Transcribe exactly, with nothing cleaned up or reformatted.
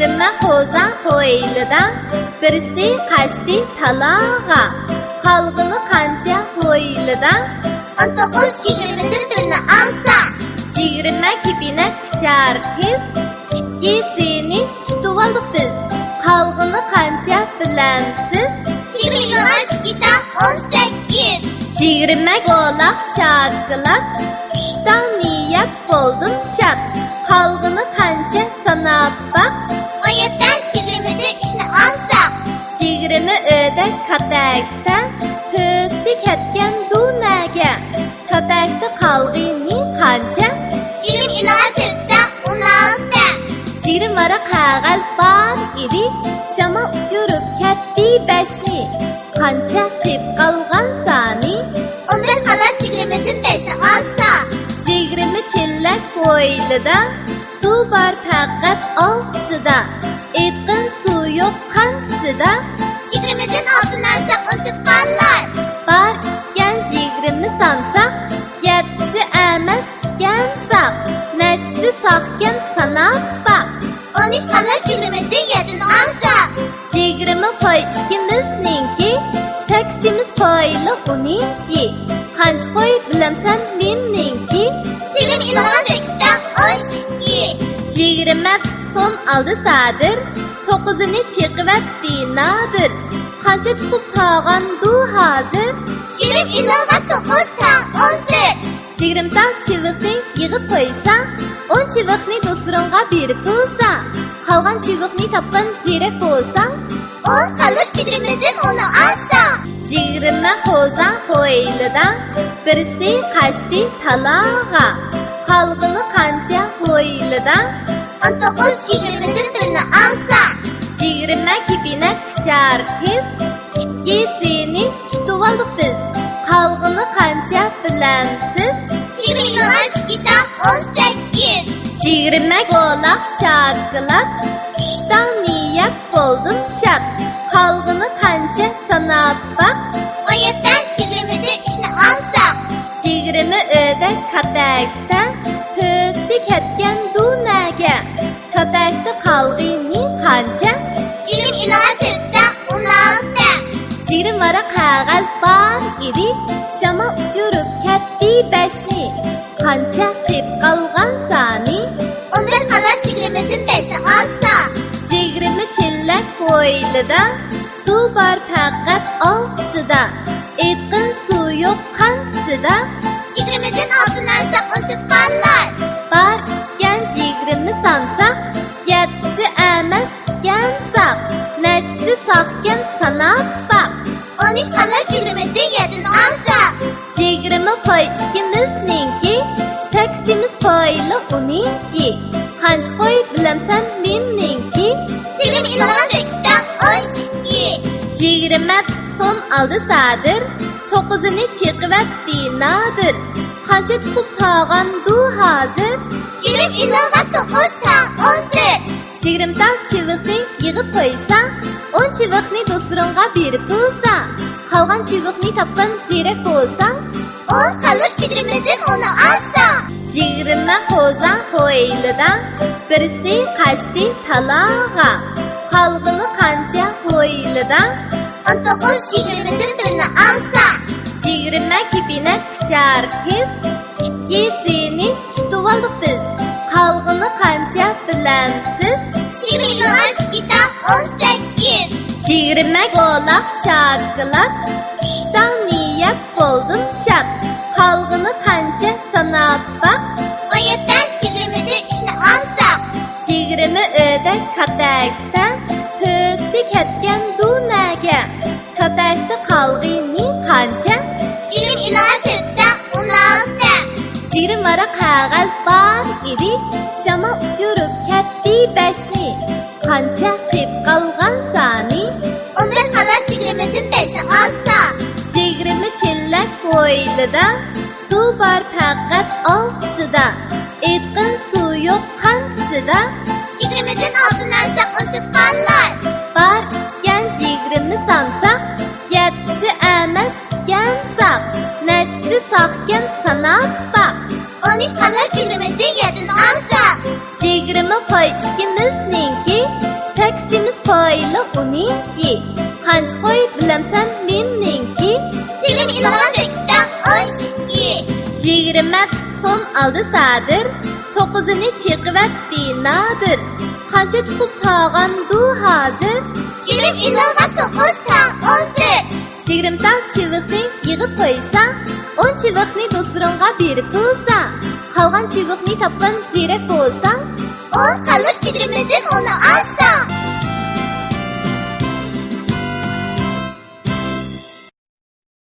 يىگىرمە قوزا ھويلىدا، بىرسى قاچتى تالاغا. قالغىنى قانچە ھويلىدا؟ ئون توققۇز يىگىرمىدىن بىرنى ئالسا. يىگىرمە كېپىنەك ئۇچار تېز، ئىككىسىنى تۇتۇۋالدۇق بىز. قالغىنى قانچە بىلەمسىز؟ يىگىرمە ئىككى تاڭ ئون سەككىز. يىگىرمە بولاق شاكىلات، ئۈچ تاڭنى يەپ بولدۇم شاد. قالغىنى قانچە ساناپ باق. ئون يەتتە يىگىرمىدىن ئۈچنى ئالساق. يىگىرمە ئۆدەك كاتەكتە، تۆتى كەتكەن دۇنەگە. كاتەكتە قالغىنى قانچە؟ يىگىرمە ئىلغا تۆتتە ئون ئالتە. يىگىرمە ۋاراق قەغەز بار ئىدى، شامال ئۇچۇرۇپ كەتتى بەشنى. قانچە قېلىپ قالغان سانى؟ ئون بەش قالار يىگىرمىدىن بەشنى ئالسا. يىگىرمە چېلەك ھويلىدا، سۇ بار پەقەت ئالتىسىدا. ئېيتقىن سۇ يوق قانچىسىدا؟ يىگىرمىدىن ئالتىنى ئالساق ئون تۆت قالار. بار ئىكەن يىگىرمە سانىساق، يەتتىسى ئەمەس ئىكەن ساق. نەچچىسى ساقكەن ساناپ باق. ئون ئۈچ قالار يىگىرمىدىن يەتتىنى ئالساق. يىگىرمە قوي ئىككىمىزنىڭكى، سەككىز سېمىز قويلۇق ئۇنىڭكى. قانچە قوي بىلەمسەن مېنىڭكى؟ يىگىرمە ئىلغا سەككىز تاڭ ئون ئىككى. يىگىرمە تۇخۇم ئالدى سادىر، توققۇزىنى چېقىۋەتتى نادىر. قانچە تۇخۇم قالغاندۇ ھازىر؟ يىگىرمە ئىلغا توققۇز تاڭ ئون تۆت. يىگىرمە تال چىۋىقنى يىغىپ قويساڭ، ئون چىۋىقنى دوستلىرىڭغا بېرىپ بولساڭ، قالغان چىۋىقنى تاپقىن زېرەك بولساڭ، ئون قالار يىگىرمىدىن ئوننى ئالساڭ. يىگىرمە قوزا ھويلىدا، بىرسى قاچتى تالاغا. قالغىنى قانچە ھويلىدا؟ ئون توققۇز يىگىرمىدىن بىرنى ئالسا. يىگىرمە كېپىنەك ئۇچار تېز، ئىككىسىنى تۇتۇۋالدۇق بىز. قالغىنى قانچە بىلەمسىز؟ يىگىرمە ئىككى تاڭ ئون سەككىز. يىگىرمە بولاق شاكىلات، ئۈچ تاڭنى يەپ بولدۇم شاد. قالغىنى قانچە ساناپ باق. ئون يەتتە يىگىرمىدىن ئۈچنى ئالساق. يىگىرمە ئۆدەك كاتەكتە، تۆتى كەتكەن دۇنەگە. كاتەكتە قالغىنى قانچە؟ يىگىرمە ئىلغا تۆتتە ئون ئالتە. يىگىرمە ۋاراق قەغەز بار ئىدى، شامال ئۇچۇرۇپ كەتتى بەشنى. قانچە قېلىپ قالغان سانى؟ ئون بەش قالار يىگىرمىدىن بەشنى ئالسا. يىگىرمە چېلەك ھويلىدا، سۇ بار پەقەت ئالتىسىدا. ئېيتقىن سۇ يوق قانچىسىدا؟ يىگىرمىدىن ئالتىنى ئالساق ئون تۆت قالار. بار ئىكەن يىگىرمە سانىساق، يەتتىسى ئەمەس ئىكەن ساق. نەچچىسى ساقكەن ساناپ باق. ئون ئۈچ قالار يىگىرمىدىن يەتتىنى ئالساق. يىگىرمە قوي ئىككىمىزنىڭكى، سەككىز سېمىز قويلۇق ئۇنىڭكى. قانچە قوي بىلەمسەن مېنىڭكى؟ يىگىرمە ئىلغا سەككىز تاڭ ئون ئىككى. يىگىرمە تۇخۇم ئالدى سادىر، توققۇزىنى چېقىۋەتتى نادىر. قانچە تۇخۇم قالغاندۇ ھازىر؟ يىگىرمە ئىلغا توققۇز تاڭ ئون تۆت. يىگىرمە تال چىۋىقنى يىغىپ قويساڭ، ئون چىۋىقنى دوستلىرىڭغا بېرىپ بولساڭ، قالغان چىۋىقنى تاپقىن زېرەك بولساڭ، ئون قالار يىگىرمىدىن ئوننى ئالساڭ. يىگىرمە قوزا ھويلىدا، بىرسى قاچتى تالاغا. قالغىنى قانچە ھويلىدا؟ ئون توققۇز يىگىرمىدىن بىرنى ئالسا. يىگىرمە كېپىنەك ئۇچار تېز، ئىككىسىنى تۇتۇۋالدۇق بىز. قالغىنى قانچە بىلەمسىز؟ يىگىرمە ئىككى تاڭ ئون سەككىز. يىگىرمە بولاق شاكىلات، ئۈچ تاڭنى يەپ بولدۇم شاد. قالغىنى قانچە ساناپ باق. ئون يەتتە يىگىرمىدىن ئۈچنى ئالساق. يىگىرمە ئۆدەك كاتەكتە، تۆتى كەتكەن دۇنەگە. كاتەكتە قالغىنى قانچە؟ يىگىرمە ئىلغا تۆتتە ئون ئالتە. يىگىرمە ۋاراق قەغەز بار ئىدى، شامال ئۇچۇرۇپ كەتتى بەشنى. قانچە قېلىپ قالغان سانى؟ ئون بەش قالار يىگىرمىدىن بەشنى ئالسا. يىگىرمە چېلەك ھويلىدا، سۇ بار پەقەت ئالتىسىدا. ئېيتقىن سۇ يوق قانچىسىدا؟ يىگىرمىدىن ئالتىنى ئالساق ئون تۆت قالار. بار ئىكەن يىگىرمە سانىساق، يەتتىسى ئەمەس ئىكەن ساق. نەچچىسى ساقكەن ساناپ باق. ئون ئۈچ قالار يىگىرمىدىن يەتتىنى ئالساق. يىگىرمە قوي ئىككىمىزنىڭكى، نىڭكى. قانچە قوي بىلەمسەن مېنىڭكى؟ چىگىم ئېلىغان سەككىز تەڭ ئون ئىككى. يىگىرمە تۇخۇم ئالدى سادىر، توققۇزىنى چېقىۋەتتى نادىر. قانچە تۇخۇم قالغاندۇ ھازىر؟ چىگىم ئېلىغان توققۇز تەڭ ئون تۆت. يىگىرمە تال چىۋىقنى يىغىپ قويساڭ، ئون چىۋىقنى دوستلىرىڭغا بېرىپ تۇرساڭ، قالغان چىۋىقنى تاپقىن زېرەك بولساڭ، ئون تاللىق چىگىرىمدىن ئوننى ئالساڭ،